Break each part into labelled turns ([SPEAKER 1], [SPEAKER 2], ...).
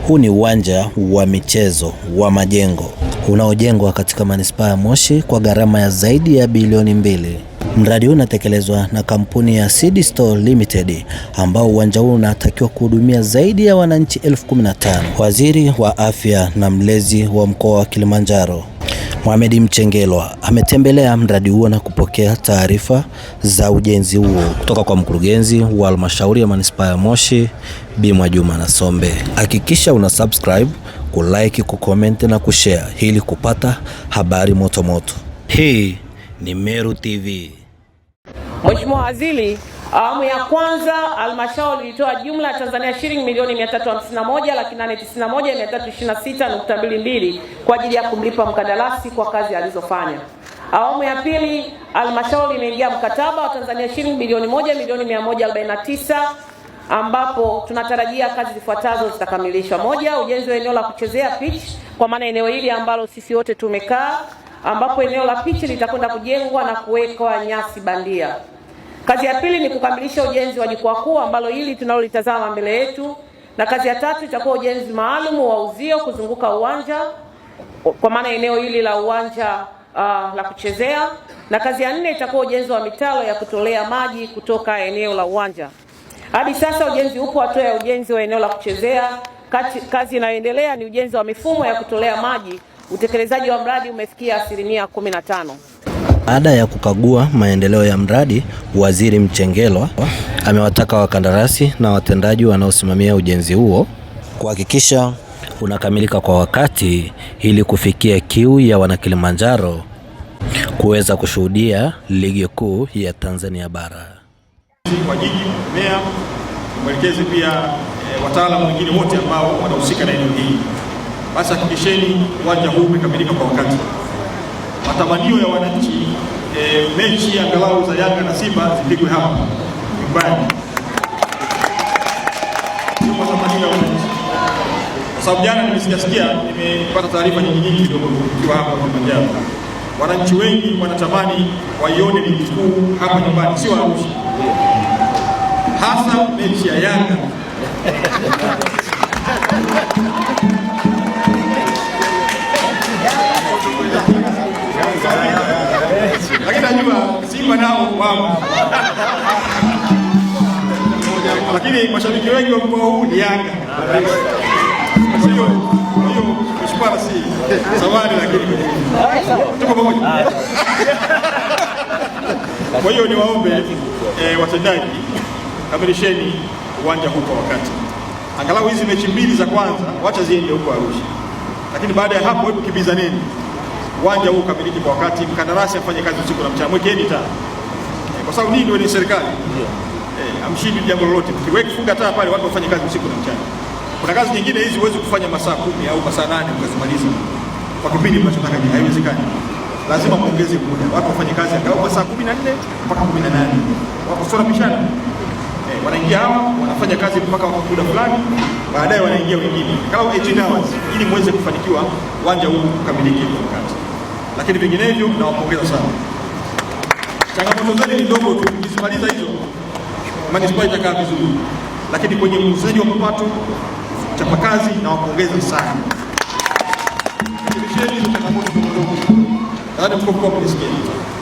[SPEAKER 1] Huu ni uwanja wa michezo wa Majengo unaojengwa katika manispaa ya Moshi kwa gharama ya zaidi ya bilioni 2. Mradi huu unatekelezwa na kampuni ya Seed Store Limited, ambao uwanja huu unatakiwa kuhudumia zaidi ya wananchi 15,000. Waziri wa Afya na mlezi wa mkoa wa Kilimanjaro Mohamed Mchengerwa ametembelea mradi huo na kupokea taarifa za ujenzi huo kutoka kwa mkurugenzi wa halmashauri ya manispaa ya Moshi Bi Mwajuma Nasombe. Hakikisha una subscribe, kulike, kucomment na kushare ili kupata habari moto moto. Hii ni Meru TV.
[SPEAKER 2] Mheshimiwa Waziri, awamu ya kwanza halmashauri ilitoa jumla ya Tanzania shilingi milioni 351,891,326.22 kwa ajili ya kumlipa mkandarasi kwa kazi alizofanya. Awamu ya pili halmashauri imeingia mkataba wa Tanzania shilingi bilioni 1 milioni 149 ambapo tunatarajia kazi zifuatazo zitakamilishwa. Moja, ujenzi wa eneo la kuchezea pitch, kwa maana eneo hili ambalo sisi wote tumekaa, ambapo eneo la pitch litakwenda kujengwa na kuwekwa nyasi bandia. Kazi ya pili ni kukamilisha ujenzi wa jukwaa kuu ambalo hili tunalolitazama mbele yetu, na kazi ya tatu itakuwa ujenzi maalum wa uzio kuzunguka uwanja, kwa maana eneo hili la uwanja la kuchezea, na kazi ya nne itakuwa ujenzi wa mitaro ya kutolea maji kutoka eneo la uwanja. Hadi sasa ujenzi upo hatua ya ujenzi wa eneo la kuchezea. Kazi inayoendelea ni ujenzi wa mifumo ya kutolea maji. Utekelezaji wa mradi umefikia 15%.
[SPEAKER 1] Baada ya kukagua maendeleo ya mradi, Waziri Mchengerwa amewataka wakandarasi na watendaji wanaosimamia ujenzi huo kuhakikisha unakamilika kwa wakati ili kufikia kiu ya wanakilimanjaro kuweza kushuhudia Ligi Kuu ya Tanzania Bara.
[SPEAKER 3] Kwa jiji, meya, mwelekezi pia wataalamu wengine wote ambao wanahusika na eneo hili, basi hakikisheni uwanja huu umekamilika kwa wakati. Matamanio ya wananchi, mechi angalau za Yanga na Simba zipigwe hapa nyumbani, ndio matamanio ya wananchi, kwa sababu jana nimesikia, nimepata taarifa nyingi nyingi kidogo nikiwa hapa Kilimanjaro. Wananchi wengi wanatamani waione ligi kuu hapa nyumbani, sio Arusha, hasa mechi ya Yanga. Lakini najua Simba nao wao, lakini mashabiki wengi wa mkoa huu ni Yanga. Kwa hiyo Mheshimiwa si samahani, lakini tuko pamoja. Kwa hiyo niwaombe watendaji, kamilisheni uwanja huu kwa wakati. Angalau hizi mechi mbili za kwanza wacha ziende huko Arusha, lakini baada ya hapo hebu kimbizaneni uwanja huu ukamilike kwa wakati, mkandarasi afanye kazi usiku na mchana, mwekeni taa kwa sababu ninyi ndio ni serikali. Amshindi jambo lolote, mkiweka funga taa pale, watu wafanye kazi usiku na mchana. Kuna kazi nyingine hizi huwezi kufanya masaa 10 au masaa 8 ukazimaliza kwa kipindi mnachotaka, haiwezekani. Lazima muongeze muda, watu wafanye kazi angalau masaa 14 mpaka 18, wako sio pishana. Wanaingia hawa wanafanya kazi mpaka muda fulani, baadaye wanaingia wengine angalau 18 hours, ili muweze kufanikiwa uwanja huu ukamilike kwa wakati. Lakini vinginevyo nawapongeza sana. Changamoto zenu ni ndogo tu, mkizimaliza hizo manispaa itakaa vizuri. Lakini kwenye ukusanyaji wa mapato, chapakazi, nawapongeza sana. Rekebisheni hizo changamoto ndogo ndogo. Nadhani mko kwa mlisikia.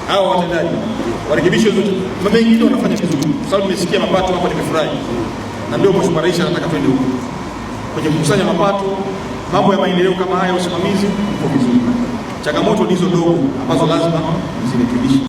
[SPEAKER 3] Hawa watendaji warekebishe hizo, mengine wanafanya vizuri. Kwa sababu nimesikia mapato hapa, nimefurahi. Na ndio Mheshimiwa Rais anataka twende huko. Kwenye kukusanya mapato, mambo ya maendeleo kama haya, usimamizi uko vizuri. Changamoto ndizo ndogo ambazo lazima zirekebishwe.